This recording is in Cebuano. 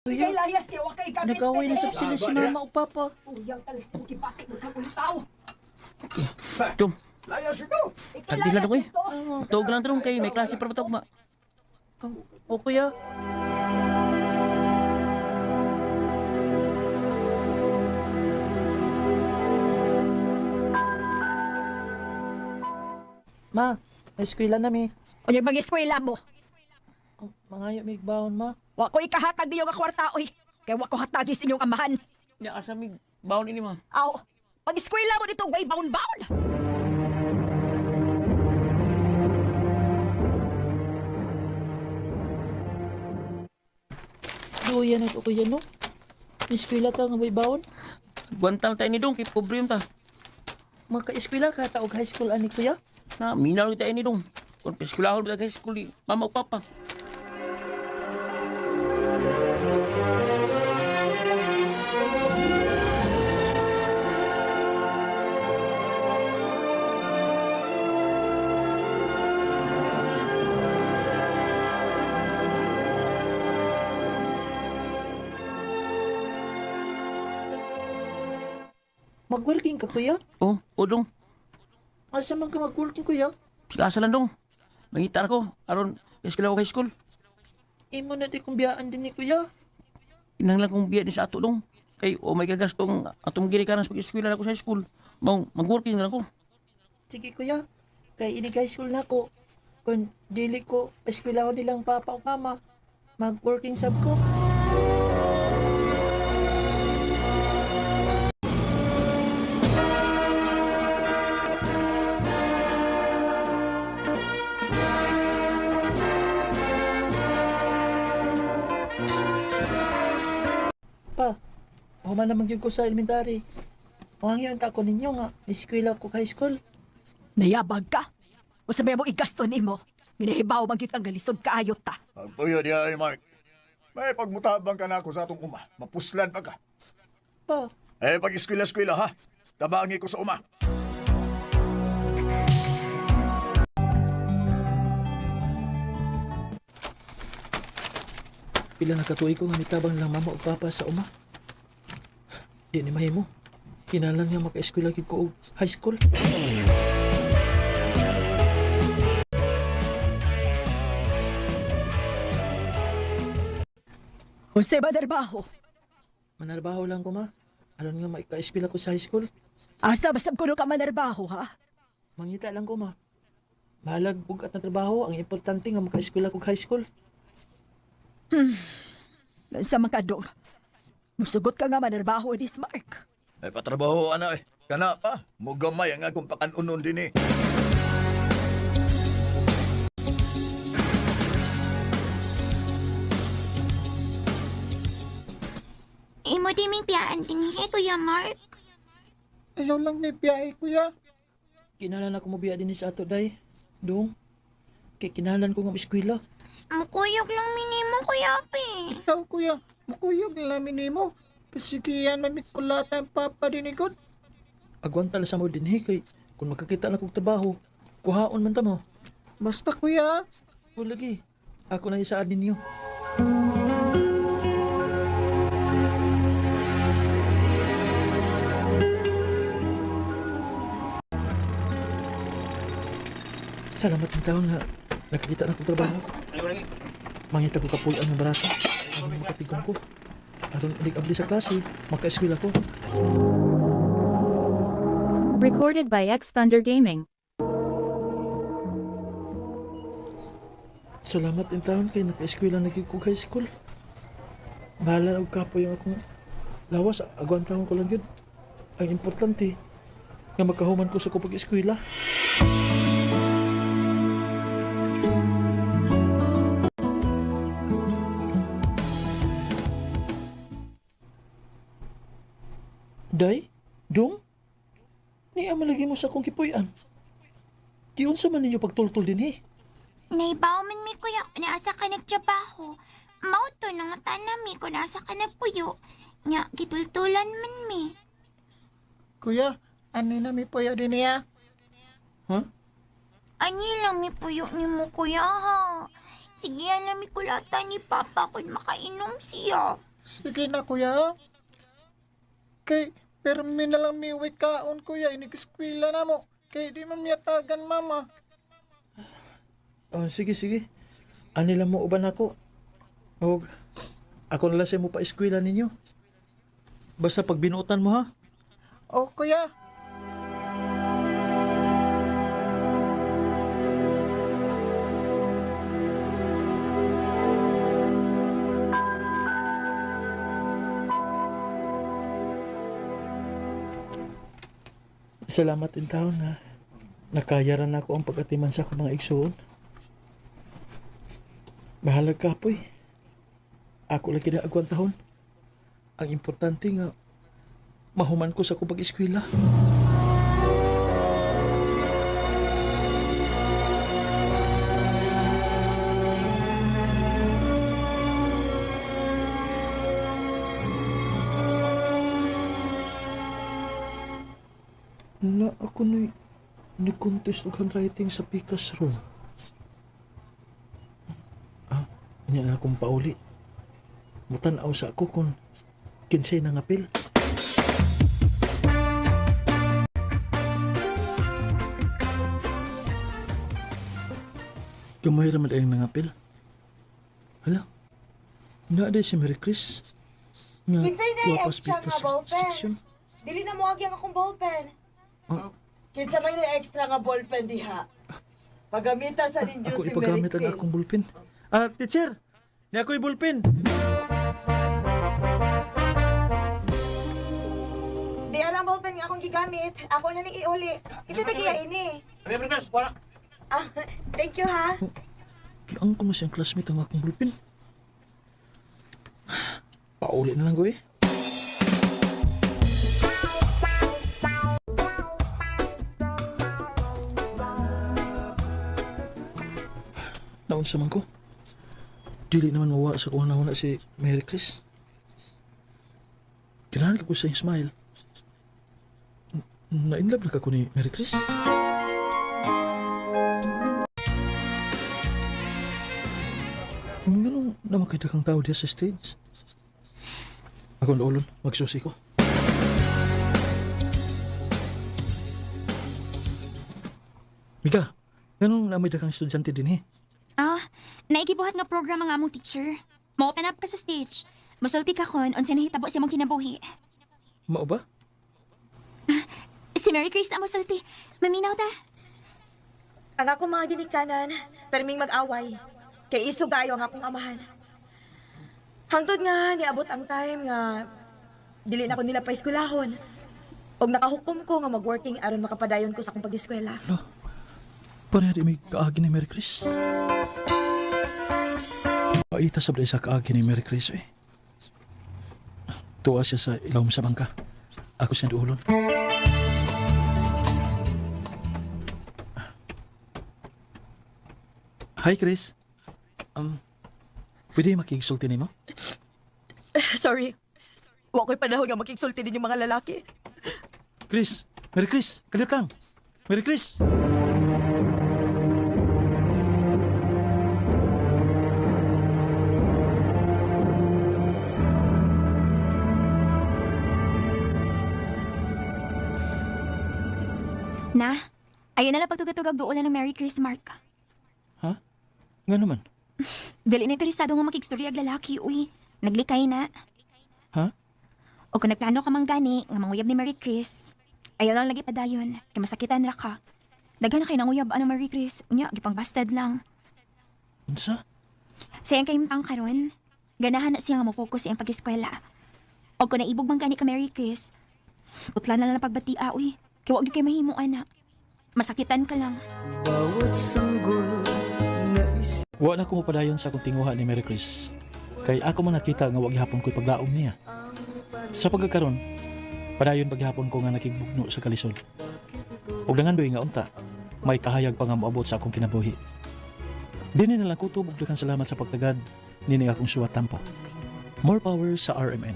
Kuya, Kay layas kay wa kay gamit. nag-away na sab sila si mama o papa. Uyang talis mo gibakit mo kang ulitaw. Dong, Layas ito. tagdila dong eh. Tuog lang dong kay may klase pa ba ma. O kuya. Ma, may eskwela na mi. Unya mag-eskwela mo. Oh, mangayo mi baon ma. Wa ko ikahatag niyo nga kwarta oy. Kay wa ko hatagi sa inyong amahan. Nya asa mi baon ini ma. Aw, pag-eskwela mo dito way baon-baon. Duya na to kuya no. May eskwela ta nga may baon. Gwantal tayo ni dong kay pobre ta. Maka-eskwela ka ta og high school ani kuya. Na minal tayo ni dong. Kung peskulahon ba high school di mama ug papa. Mag-working ka kuya? Oh, o dong. Asa man ka mag-working kuya? Sige asa lang dong. Mangita ko aron eskwela ko high school. Imo na di kong biyaan din ni kuya. Kinahanglan kong biya ni sa ato dong. Kay o may gagastong atong ginikanan sa pag-eskwela na ko sa high school. Mao mag-working na lang ko. Sige kuya, kay ini high school na ko. Kung dili ko eskwelahon nilang papa o mama, mag-working sab ko. Pa, human naman gyud ko sa elementary. Wangyo ang tako ninyo nga, eskwela ko high school. Nayabag ka. Usa may mo igasto nimo. Ginahibaw man gyud kang galisod kaayo ta. Pagpuyo diya ay, Mark. May pagmutabang ka na ako sa atong uma. Mapuslan pa ka. Pa, Eh, pag eskwela-eskwela ha. Tabangi ko sa uma. Pila na katuig ko nga mitabang lang mama o papa sa uma. Di ni mahimo. Kinahanglan nga maka-eskwela gyud ko og high school. Jose Badarbaho. Manarbaho lang ko ma. Aron nga maka-eskwela ko sa high school. Asa basab kuno ka manarbaho ha? Mangita lang ko ma. Bahalag bugat na trabaho, ang importante nga maka-eskwela ko og high school. Sa makadong. Musugot ka nga manarbaho ni Mark. Eh, patrabaho ana eh. Kana pa. Mugamay ang akong pakanunon din eh. Imo di ming piyaan din he, Kuya Mark. Ayaw lang ni biyahe, kuya. Kinahanglan ako mobiya dinhi sa ato day. Dong. Kay kinahanglan ko nga eskwela. Mukuyog lang minimo, Kuya Pe. Ikaw, kuya. Mukuyog na namin nimo. Pasigiyan mamikulata ang papa dinikod. Agwanta lang sa mo dinhi kay kung makakita na kog trabaho, kuhaon man ta mo. Basta, kuya. O lagi, ako na isaad ninyo. Salamat ng taon nga nakakita na kong trabaho. Mangita ko kapuy ang barata. Ang makatigong ko. Aron inig abli sa klase, maka-eskwela ko. Recorded by X Thunder Gaming. Salamat in taon kay naka-eskwela na gyud ko high school. Bahala og kapoy ang akong lawas, agwantahon ko lang gyud. Ang importante nga magkahuman ko sa ko pag-eskwela. Day, dong, niya malagi mo sa akong kipuy-an. Giunsa man ninyo pagtultol dinhi? Naibaw man mi, Kuya, naasa ka nagtrabaho. Mao to nangatan mi kung nasa ka nagpuyo. Nya, gitultulan man mi. Kuya, ano na mi puyo din niya? Ha? Ani lang mi puyo ni mo, Kuya, ha? Sige, na mi kulata ni Papa kung makainom siya. Sige na, kuya. Kay, permi na lang miway kaon, kuya. Inig-eskwela na mo. Kay, di man miyatagan, mama. Oh, sige, sige. Ani lang mo uban ako. Og ako na lang sa mo pa eskwela ninyo. Basta pag binuotan mo ha. Oh, kuya. Salamat in taon na nakayaran na ako ang pag-atiman sa akong mga igsuon. Bahalag ka poy. Ako lagi na agwang taon. Ang importante nga mahuman ko sa akong pag-eskwela. Na ako ni ni-contest og handwriting sa Pikas room. Ah, niya na akong pauli. Mutan-aw sa ako kung kinsay nangapil. Gamay ra man ang nangapil. Hala, naa day si Mary Chris. Nga, Kinsay na guwapas extra nga Pikas ballpen? section. Dili na mo ang akong ballpen. Ah. Kinsa may na extra nga ballpen diha? Pagamita sa ninyo Ako si Mary ipagamit ang Chris. akong bullpen. Ah, teacher! Ni ako'y bullpen. Di ara ang ballpen nga akong gigamit. Ako na ning iuli. Kinsa tagiya ini? Mary Chris, wala. Ah, thank you ha. Kiang ko mo siyang classmate ang akong bullpen. Pauli na lang ko eh. Naunsa man ko. Dili naman mawa sa kung na si Mary Chris. Kailangan ko sa iyang smile. Na-inlove na ka ko ni Mary Chris. Ganun naman kay daghang tao diya sa stage. Akong ulon, magsusi ko. Mika, ganun na may daghang estudyante din eh. Ah, naigibuhat nga program ang among teacher. Mo-open up ka sa stage. Musulti ka kon unsa nahitabo sa imong kinabuhi. Mao ba? Si Mary Grace na musulti. Maminaw ta. Ang akong mga ginikanan, perming mag-away. Kay iso gayo ang akong amahan. Hangtod nga niabot ang time nga dili na ko nila paeskwelahon. Og nakahukom ko nga mag-working aron makapadayon ko sa akong pag-eskwela. Lo, pareha di may kaagi ni Mary Chris. Paita sa sa kaagi ni Mary Chris eh. Tuwa siya sa ilawom sa bangka. Ako siya duulon. Hi, Chris. Pwede makigsulti nimo? Sorry. Wa ko'y panahon nga makigsulti din yung mga lalaki. Chris, Mary Chris, kalit lang. Mary Chris. Na, ayo na lang pagtugatugag duolan ng Mary Chris Mark. Ha? Nga naman. Dili na interesado nga makigstorya ag lalaki, uy. Naglikay na. Ha? O kung nagplano ka man gani, nga manguyab ni Mary Chris, ayaw lang lagi padayon, kay masakitan ra ka. Daghan na kay nanguyab ano Mary Chris, unya gipang busted lang. Unsa? Sayang kay tang karon, ganahan na siya nga mo-focus sa iyang pag-eskwela. O kung naibog man gani ka Mary Chris, putla na lang ang pagbatia, uy. Kay wa gyud kay mahimo ana. Masakitan ka lang. Wa na ko mopadayon sa akong tinguha ni Mary Chris. Kay ako man nakita nga wa gihapon ko'y paglaom niya. Sa pagkakaron, padayon paghapon ko nga nakigbugno sa kalisod. Ug nangandoy nga unta, may kahayag pa nga moabot sa akong kinabuhi. Dini na lang kutob ug daghang salamat sa pagtagad nining akong suwat tampo. More power sa RMN.